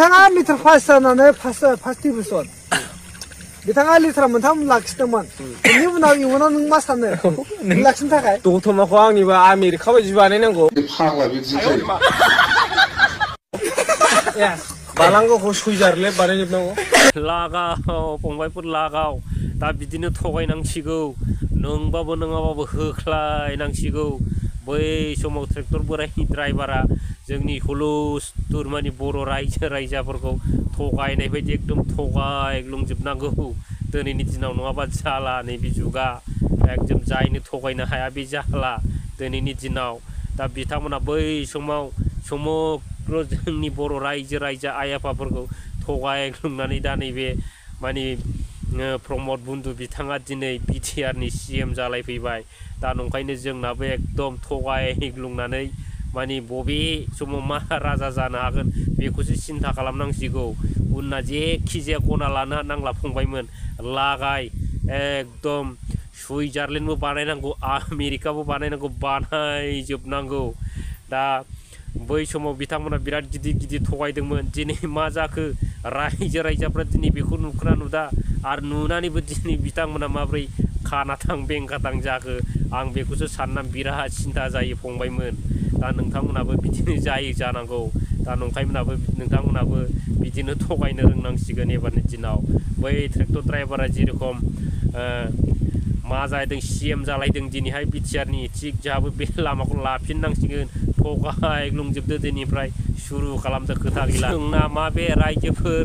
नोंथाङा litre pass जानानै first division बिथाङा लिटार मोनथाम लाखिदोंमोन बेनि उनाव इयुनाव नों मा सानो नों लाखिनो थाखाय दतमाखौ आंनिबा आमेरिका बायदि बानायनांगौ फाग्ला बिदि जायो बालांगावखौ सुइजारलेण्ड बानायजोबनांगौ लागाव फंबायफोर लागाव दा बिदिनो थगायनांसिगौ नोंबाबो नङाबाबो होख्लायनांसिगौ बै समाव ट्रेक्टर बोरायनि ड्राइभारा जोंनि हुलुस्थुर माने बर' रायजो राजाफोरखौ थगायनाय बायदि एकदम थगायग्लुंजोबनांगौ दिनैनि दिनाव नङाबा जाला नैबे जुगा एकदम जायनो थगायनो हाया बे जाला दिनैनि दिनाव दा बिथांमोना बै समाव समग्र जोंनि बर' रायजो राजा आइ आफाफोरखौ थगायग्लुंनानै दा नैबे माने प्रमद बन्दु बिथाङा दिनै बिटिआरनि CM जालायफैबाय दा नंखायनो जोंनाबो एकदम थगायग्लुंनानै माने बबे समाव मा राजा जानो हागोन बेखौसो सिन्था खालामनांसिगौ उनना जेखि जाया गना लानो नांला फंबायमोन लागाय एकदम सुइजारलेण्डबो बानायनांगौ आमेरिकाबो बानायनांगौ बानायजोबनांगौ दा बै समाव बिथांमोना बिराद गिदिर गिदिर थगायदोंमोन दिनै मा जाखो रायजो राजाफ्रा दिनै बेखौ नुखोना नुदा आरो नुनानैबो दिनै बिथांमोना माब्रै खानाथां बेंखाथां जाखो आं बेखौसो सानना बिराद सिन्था जायो फंबायमोन दा नोंथांमोनाबो बिदिनो जायो जानांगौ दा नोंथांमोनाबो बिदिनो थगायनो रोंनांसिगोन एबारनि दिनाव बै ट्रेक्टर ड्राइभारा जेरखम मा जादों CM जालायदों दिनैहाय बिटिआरनि थिग जोंहाबो बे लामाखौ लाफिननांसिगोन थगायग्लुंजोबदो दिनैनिफ्राय सुरु खालामदो खोथा गैला जोंना मा बे रायजोफोर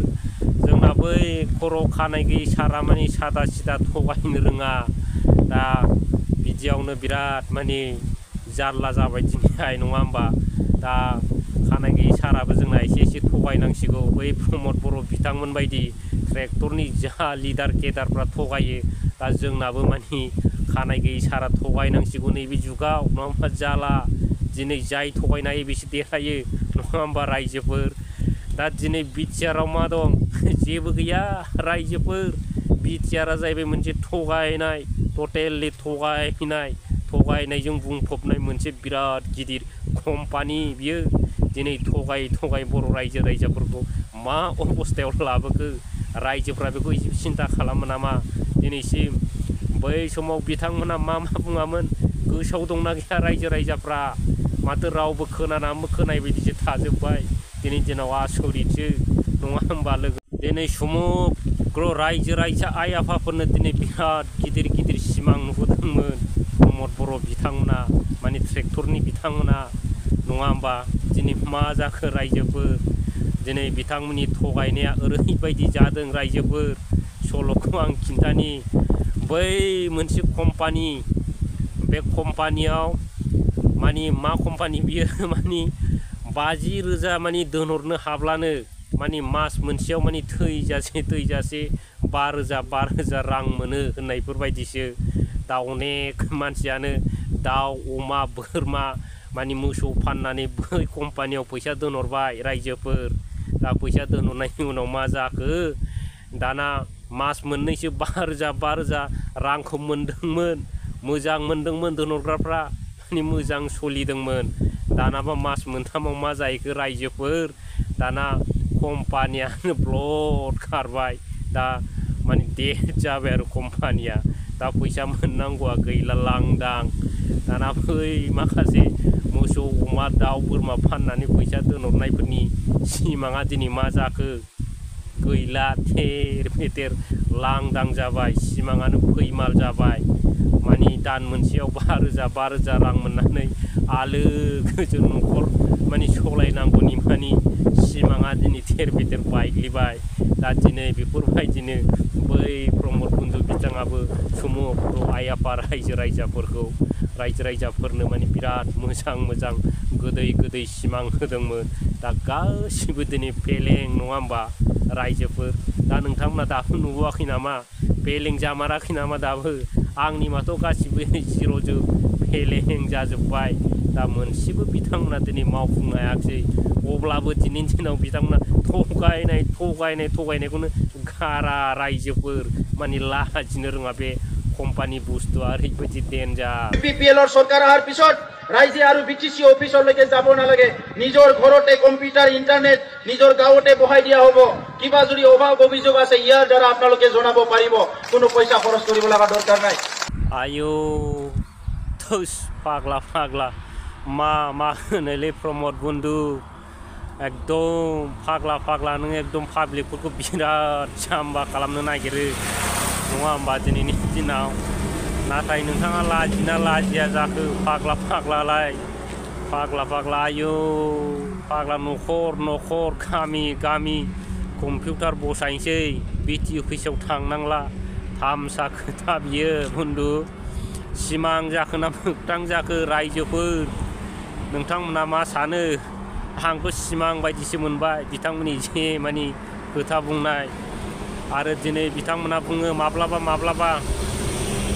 जोंना बै खर' खानाय गैयै सारा माने सादा सिदा थगायनो रोङा दा बिदियावनो बिराद माने जारला जाबाय दिनैहाय नङा होमबा दा खानाय गैयै साराबो जोंना एसे थगायनांसिगौ बै प्रमद बर' बिथांमोन बायदि ट्रेक्टरनि जा लिडार केडारफ्रा थगायो दा जोंनाबो माने खानाय गैयै सारा थगायनांसिगौ नैबे जुगाव नङा होमबा जाला दिनै जाय थगायनो हायो बिसोर देरहायो नङा होमबा रायजोफोर दा दिनै बिटिआराव मा दं जेबो गैया रायजोफोर बिटिआरा जाहैबाय मोनसे थगायनाय टटेलि थगायनायजों बुंफबनाय मोनसे बिराद गिदिर कम्पानि बियो दिनै थगाय बर' रायजो राजाफोरखौ मा अबस्थायाव लाबोखो रायजोफ्रा बेखौ एसे सिन्था खालामो नामा दिनैसिम बै समाव बिथांमोना मा बुङामोन गोसोआव दंना गैया रायजो राजाफ्रा माथो रावबो खोनाय बायदिसो थाजोब्बाय दिनै दिनाव आसरितसो नङा होमबा लोगो दिनै समग्र रायजो राजा आइ आफाफोरनो दिनै बिराद गिदिर सिमां नुबोदोंमोन प्रमद बर' बिथांमोना माने ट्रेक्टरनि बिथांमोना नङा होमबा दिनै मा जाखो रायजोफोर दिनै बिथांमोननि थगायनाया ओरैबायदि जादों रायजोफोर सल'खौ आं खिन्थानि बै मोनसे कम्पानि बे कम्पानियाव माने मा कम्पानि बियो माने 50,000 माने दोनहरनो हाब्लानो माने मास मोनसेयाव माने थैजासे 5,000 रां मोनो होननायफोरबायदिसो दा अनेक मानसियानो दाउ अमा बोरमा माने मोसौ फाननानै बै कम्पानियाव फैसा दोनहरबाय रायजोफोर दा फैसा दोनहरनायनि उनाव मा जाखो दाना मास मोननैसो 5,000 रांखौ मोनदोंमोन मोजां मोनदोंमोन दोनहरग्राफ्रा माने मोजां सोलिदोंमोन दानाबा मास मोनथामाव मा जाहैखो रायजोफोर दाना कम्पानियानो ब्लड खारबाय दा माने डेट जाबाय आरो कम्पानिया दा फैसा मोननांगौआ गैला लांदां दाना बै माखासे मोसौ अमा दाउ बोरमा फाननानै फैसा दोनहरनायफोरनि सिमाङा दिनै मा जाखो गैला थेर फेथेर लांदां जाबाय सिमाङानो फैमाल जाबाय माने दान मोनसेयाव 5,000 रां मोननानै आलो गोजोन न'खर माने सलायनांगौनि माने सिमाङा दिनै थेर फेथेर बायग्लिबाय दा दिनै बेफोरबायदिनो बै प्रमद बन्दु बिथाङाबो समग्र आइ आफा रायजो राजाफोरनो माने बिराद मोजां गोदै सिमां होदोंमोन दा गासिबो दिनै फेलें नङा होमबा रायजोफोर दा नोंथांमोना दाबो नुबोआखै नामा फेलें जामाराखै नामा दाबो आंनि माथ' गासिबो जिर'जोब फेलें जाजोब्बाय दा मोनसेबो बिथांमोना दिनै मावफुंनो हायाखै अब्लाबो दिनैनि दिनाव बिथांमोना थगायनायखौनो गारा रायजोफोर माने लाजिनो रोङा बे কোম্পানি বুस्थुआ ओरैबायदि डेन्जार বিপিএলৰ চৰকাৰ অহাৰ পিছত ৰাইজে আৰু বিটিচি অফিচলৈকে যাব নালাগে নিজৰ ঘৰতে কম্পিউটাৰ ইন্টাৰনেট নিজৰ গাঁৱতে বহাই দিয়া হ'ব কিবা যদি অভাৱ অভিযোগ আছে ইয়াৰ দ্বাৰা আপোনালোকে জনাব পাৰিব কোনো পইচা খৰচ কৰিব লগা দৰকাৰ নাই आयौ थोस फाग्ला फाग्ला मा होनोलै प्रमद बन्धु एकदम फाग्ला नों एकदम पाब्लिकफोरखौ बिराद जाम्बा खालामनो नागिरो नङा होमबा दिनैनि दिनाव नाथाय नोंथाङा लाजिना लाजिया जाखो फाग्लालाय फाग्ला आयौ फाग्ला न'खर गामि कम्पिउटार बसायनोसै बिटि अफिसाव थांनांला थामसा खोथा बियो बन्धु सिमां जाखो ना मोगथां जाखो रायजोफोर नोंथांमोना मा सानो आंथ' सिमां बायदिसो मोनबाय बिथांमोननि जे मानि खोथा बुंनाय आरो दिनै बिथांमोना बुङो माब्लाबा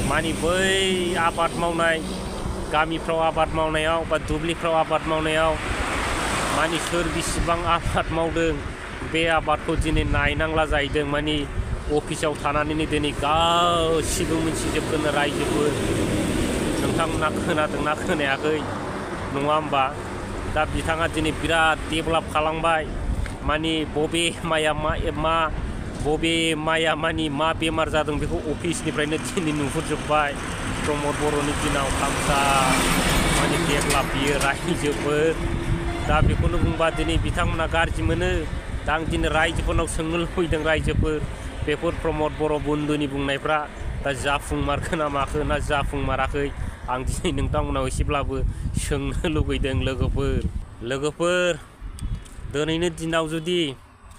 मानि बै आबाद मावनाय गामिफ्राव आबाद मावनायाव बा दुब्लिफ्राव आबाद मावनायाव मानि सोर बिसिबां आबाद मावदों बे आबादखौ दिनै नायनांला जाहैदों मानि अफिसाव थानानैनो दिनै गासिबो मिथिजोबगोन रायजोफोर नोंथांमोना खोनादोंना खोनायाखै नङा होमबा दा बिथाङा दिनै बिराद डेभेलप खालामबाय मानि बबे माइया मानि मा बेमार जादों बेखौ अफिसनिफ्रायनो दिनै नुहुरजोबबाय प्रमद बर'नि दिनाव थामसा मानि डेभेलप बियो रायजोफोर दा बेखौनो बुंबा दिनै बिथांमोना गाज्रि मोनो दा आं दिनै रायजोफोरनाव सोंनो लुबैदों रायजोफोर बेफोर प्रमद बर' बन्धुनि बुंनायफ्रा दा जाफुंमारखो ना माखो ना जाफुंमाराखै आं दिनै नोंथांमोनाव एसेब्लाबो सोंनो लुगैदों लोगोफोर दिनैनि दिनाव जुदि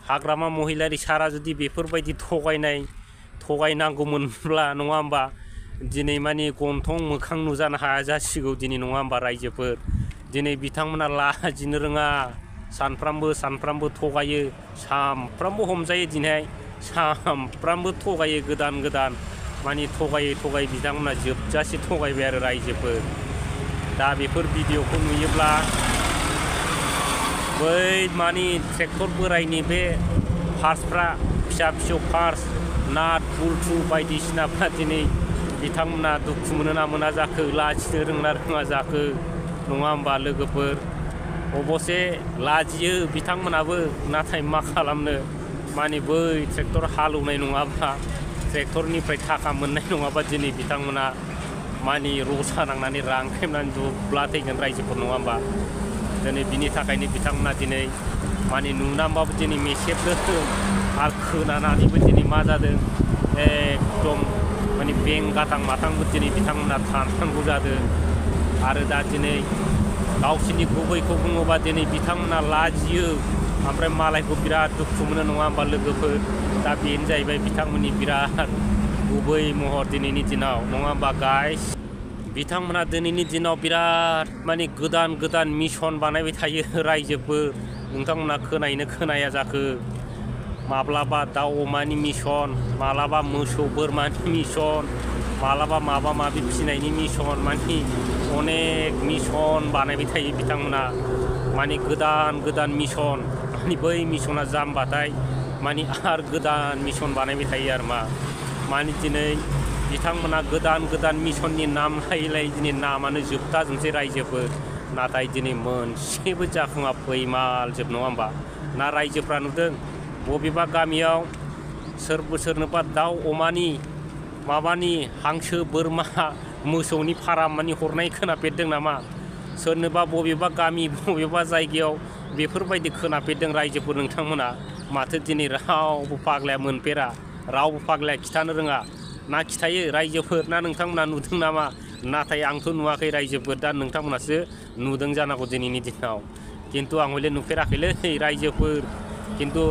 हाग्रामा महिलारि सारा जुदि बेफोरबायदि थगायनांगौमोनब्ला नङा होमबा दिनै मानि गन्थं मोखां नुजानो हाया जासिगौ दिनै नङा होमबा रायजोफोर दिनै बिथांमोना लाजिनो रोङा सानफ्रामबो थगायो सानफ्रामबो हमजायो दिनै सानफ्रामबो थगायो गोदान मानि थगायै बिथांमोना जोबजासे थगायबाय आरो रायजोफोर दा बेफोर भिडिअखौ नुयोब्ला बै मानि ट्रेक्टर बोरायनि बे पार्ट्सफ्रा फिसा पार्ट्स नाट बुल्टु बायदिसिनाफ्रा दिनै बिथांमोना दुखु मोनो ना मोना जाखो लाजिनो रोंना रोङा जाखो नङा होमबा लोगोफोर अबसे लाजियो बिथांमोनाबो नाथाय मा खालामनो मानि बै ट्रेक्टर हालौनाय नङाबा ट्रेक्टरनिफ्राय थाखा मोननाय नङाबा दिनै बिथांमोना मानि रसा नांनानै रांख्रेमनानै दुब्ला थैगोन रायजोफोर नङा होमबा दिनै बिनि थाखायनो बिथांमोना दिनै मानि नुनानैबाबो दिनै मेसेबदों आरो खोनानानैबो दिनै मा जादों एकदम मानि बेंगाथां माथांबो दिनै बिथांमोना थानांगौ जादों आरो दा दिनै गावसिनि गुबैखौ बुङोबा दिनै बिथांमोना लाजियो ओमफ्राय मालायखौ बिराद दुखु मोनो नङा होमबा लोगोफोर दा बेनो जाहैबाय बिथांमोननि बिराद गुबै महर दिनैनि दिनाव नङा होमबा गाइस बिथांमोना दिनैनि दिनाव बिराद मानि गोदान मिशन बानायबाय थायो रायजोफोर नोंथांमोना खोनाया जाखो माब्लाबा दाउ अमानि मिशन माब्लाबा मोसौ बोरमानि मिशन माब्लाबा माबा माबि फिसिनायनि मिशन मानि अनेक मिशन बानायबाय थायो बिथांमोना मानि गोदान मिशन मानि बै मिशना जामबाथाय मानि आरो गोदान मिशन बानायबाय थायो आरो मानि दिनै बिथांमोना गोदान मिशननि नाम लायै दिनै नामानो जोबथाजोबसै रायजोफोर नाथाय दिनै मोनसेबो जाफुङा फैमालजोब नङा होमबा ना रायजोफ्रा नुदों बबेबा गामियाव सोरनोबा दाउ अमानि माबानि हांसो बोरमा मोसौनि फाराम मानि हरनाय खोनाफेरदों नामा सोरनोबा बबेबा गामि बबेबा जायगायाव बेफोरबायदि खोनाफेरदों रायजोफोर नोंथांमोना माथो दिनै रावबो फाग्लाया मोनफेरा रावबो फाग्लाया खिथानो रोङा ना खिथायो रायजोफोर ना नोंथांमोना नुदों नामा नाथाय आंथ' नुवाखै रायजोफोर दा नोंथांमोनासो नुदों जानांगौ दिनैनि दिनाव खिन्थु आं हले नुफेराखैलै रायजोफोर खिन्थु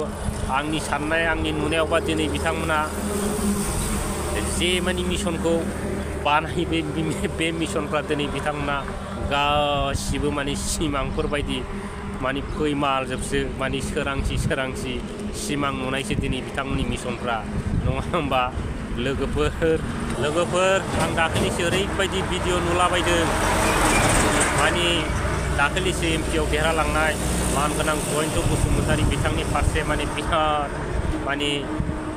आंनि साननाय आंनि नुनायावबा दिनै बिथांमोना जे मानि मिशनखौ बानायो बे मिशनफ्रा दिनै बिथांमोना गासिबो मानि सिमांफोरबायदि मानि फैमालजोबसो मानि सोरांसि सिमां नुनायसो दिनै बिथांमोननि मिशनफ्रा नङा होमबा लोगोफोर आं दाखालिसो ओरैबायदि भिडिअ नुलाबायदों मानि दाखालिसो एमपिआव देरहालांनाय मानगोनां जयन्त बसुमतारी बिथांनि फारसे मानि बिराद मानि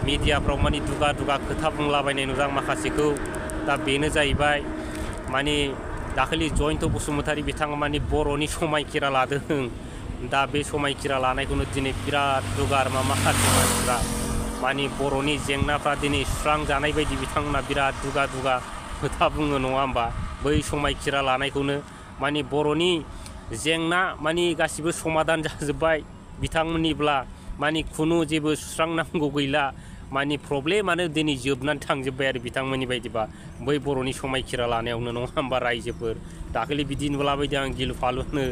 मिडियाफ्राव मानि दुगा खोथा बुंलाबायनाय नुदों माखासेखौ दा बेनो जाहैबाय माने दाखालि जयन्त बसुमतारी बिथाङा माने बर'नि समायखिरा लादों दा बे समायखिरा लानायखौनो दिनै बिराद दुगार माखासे मानसिफ्रा माने बर'नि जेंनाफ्रा दिनै सुस्रांजानाय बायदि बिथांमोना बिराद दुगा खोथा बुङो नङा होमबा बै समायखिरा लानायखौनो माने बर'नि जेंना माने गासिबो समाधान जाजोब्बाय बिथांमोननिब्ला माने खुनु जेबो सुस्रांनांगौ गैला माने प्रब्लेमानो दिनै जोबनानै थांजोब्बाय आरो बिथांमोननि बायदिबा बै बर'नि समायखिरा लानायावनो नङा होमबा रायजोफोर दाखालि बिदि नुलाबायदों आं गिलु फालुनो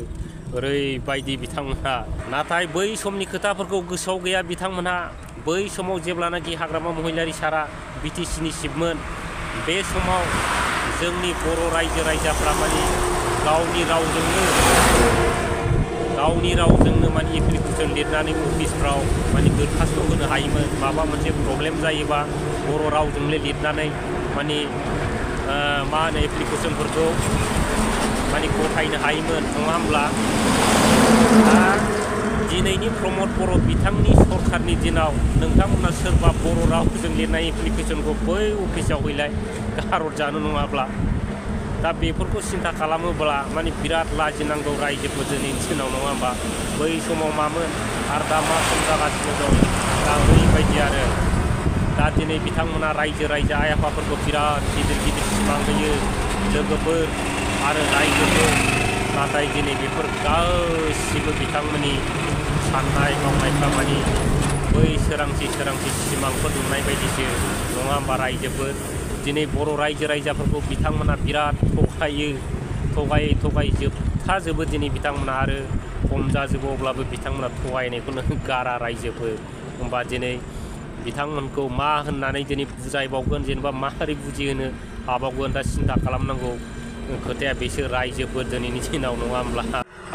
ओरैबायदि बिथांमोनहा नाथाय बै समनि खोथाफोरखौ गोसोआव गैया बिथांमोनहा बै समाव जेब्लानाखि हाग्रामा महिलारि सारा BTC नि चिफमोन बे समाव जोंनि बर' रायजो राजाफ्रा माने गावनि रावजोंनो माने एप्लिकेसन लिरनानै अफिसफ्राव माने दरखास्त होनो हायोमोन माबा मोनसे प्रब्लेम जायोबा बर' रावजोंनो लिरनानै माने मा होनो एप्लिकेसनफोरखौ माने गथायनो हायोमोन नङा होमब्ला दा दिनैनि प्रमद बर' बिथांनि सरखारनि दिनाव नोंथांमोना सोरबा बर' रावजों लिरनाय एप्लिकेसनखौ बै अफिसाव हैलाय गारहर जानो नङाब्ला दा बेफोरखौ सिन्था खालामोब्ला माने बिराद लाजिनांगौ रायजोफोर दिनैनि दिनाव नङा होमबा बै समाव मामोन आरो दा मा सम जागासिनो दं दा ओरैबायदि आरो दा दिनै बिथांमोना रायजो आइ आफाफोरखौ बिराद गिदिर सिमां होयो लोगोफोर आरो रायजोफोर नाथाय दिनै बेफोर गासिबो बिथांमोननि साननाय मावनायफ्रा माने बै सोरांसि सिमांफोर नुनाय बायदिसो नङा होमबा रायजोफोर दिनै बर' रायजो राजाफोरखौ बिथांमोना बिराद थगायै जोबथाजोबो दिनै बिथांमोना आरो खम जाजोबो अब्लाबो बिथांमोना थगायनायखौनो गारा रायजोफोर होमबा दिनै बिथांमोनखौ मा होननानै दिनै बुजायबावगोन जेनेबा माबोरै बुजिहोनो हाबावगोन दा सिन्था खालामनांगौ खोथाया बिसोर रायजोफोर दिनैनि दिनाव नङा होमब्ला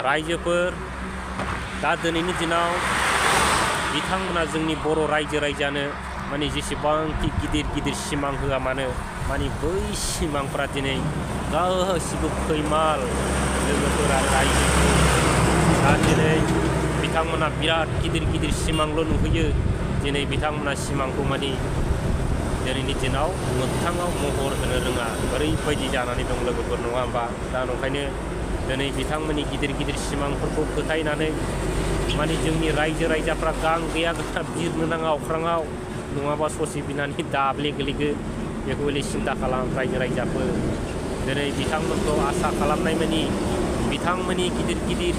रायजोफोर दा दिनैनि दिनाव बिथांमोना जोंनि बर' रायजोनो माने जेसेबांखि गिदिर सिमां होआ मानो माने बै सिमांफ्रा दिनै गासिबो फैमाल लोगोफोर आरो रायजोफोर दा दिनै बिथांमोना बिराद गिदिर सिमांल' नुहैयो दिनै बिथांमोना सिमांखौ माने दिनैनि दिनाव मोगथाङाव महर होनो रोङा ओरैबायदि जानानै दं लोगोफोर नङा होमबा दा ओंखायनो दिनै बिथांमोननि गिदिर सिमांफोरखौ फोथायनानै माने जोंनि रायजो राजाफ्रा गां गैया बिरनो नाङा अख्राङाव नङाबा ससे बिनानै दाब्ले गोलैगोन बेखौ हले सिन्था खालाम रायजो राजाफोर दिनै बिथांमोनखौ आसा खालामनाय मानि बिथांमोननि गिदिर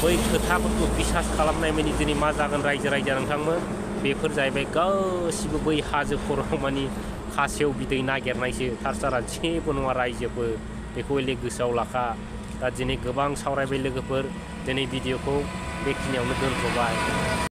बै खोथाफोरखौ बिसास खालामनाय मानि दिनै मा जागोन रायजो राजा नोंथांमोन बेफोर जाहैबाय गासिबो बै हाजो खर'आव माने खासेव बिदै नागिरनायसो थारसारा जेबो नङा रायजोफोर बेखौ हले गोसोआव लाखा दा दिनै गोबां सावरायबाय लोगोफोर दिनै भिडिअखौ बेखिनियावनो दोनथ'बाय।